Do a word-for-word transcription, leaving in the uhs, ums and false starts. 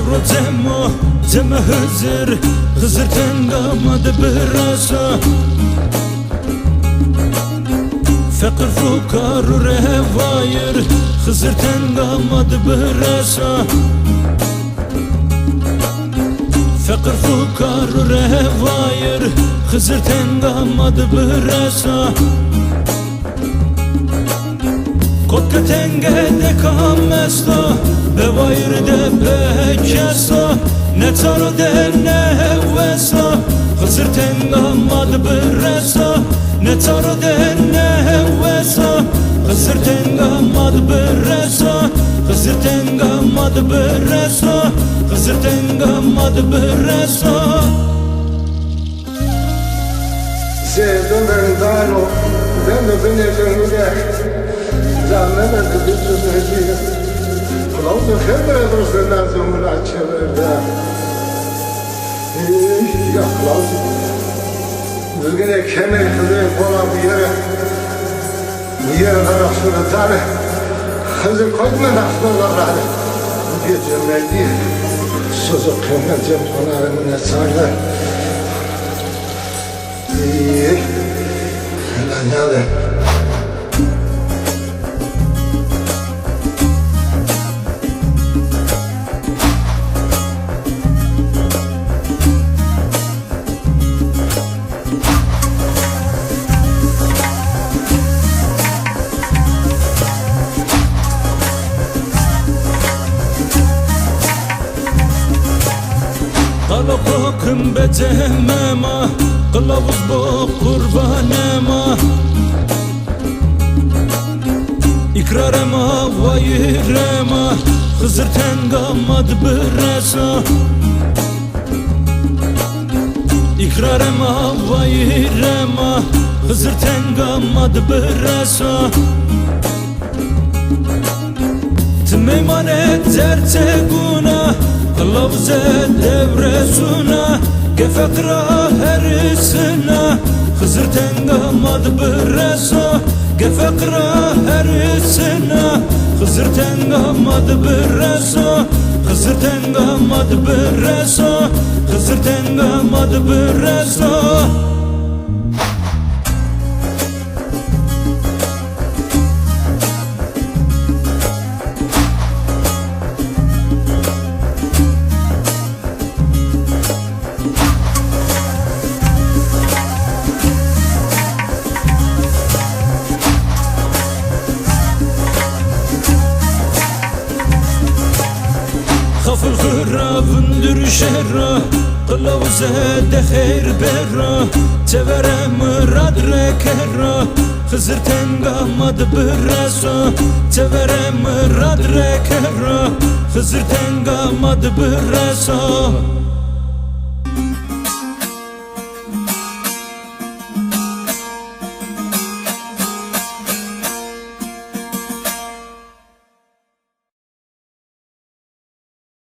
Ro cemo, cema Xizir, Xizir tenga ma di biresa. Feqir fukar û revayir, Xizir tenga ma di biresa. Feqir fukar û revayir, Xizir tenga ma di biresa. Kotka tenge de kam esta, be wayir de be kesa, ne çaro de ne hewesa, Xizir tenga ma di biresa, ne çaro de ne hewesa, Xizir tenga ma di biresa, Xizir tenga ma di biresa, Xizir tenga ma di biresa. Zê do mendano, beno binê gönüle. Zaneme de bitu zehdi. Kulağımda fermere dostlarına zımına çevirdi. Ey, ya kulağım. Düzgüne kemeri kızı kola bu yere. Yê ra raştore dare, Xizir koyme raştore dare. Gece merdî, sozo qemer cem konare mune sarde. Ey, helal ya de. Qala kokim be cemema, qılavuz bo qurbanema. İkrarema, wayirema, Xizir tenga ma di biresa. İkrarema, wayirema, Xizir tenga ma di biresa. Ti meymanê cerçeguna, qılavuzê dewrezuna, ke feqira herisina, Xizir tenga ma di biresa. Ke feqira herisina, Xizir tenga ma di biresa, Xizir tenga ma di biresa, Xizir tenga ma di biresa. Xafil xira vindir şera, qılavuzê de xeyr bera, çevere mırad re kera, Xizir tenga ma di biresa, çevere mırad re kera, Xizir tenga ma di biresa.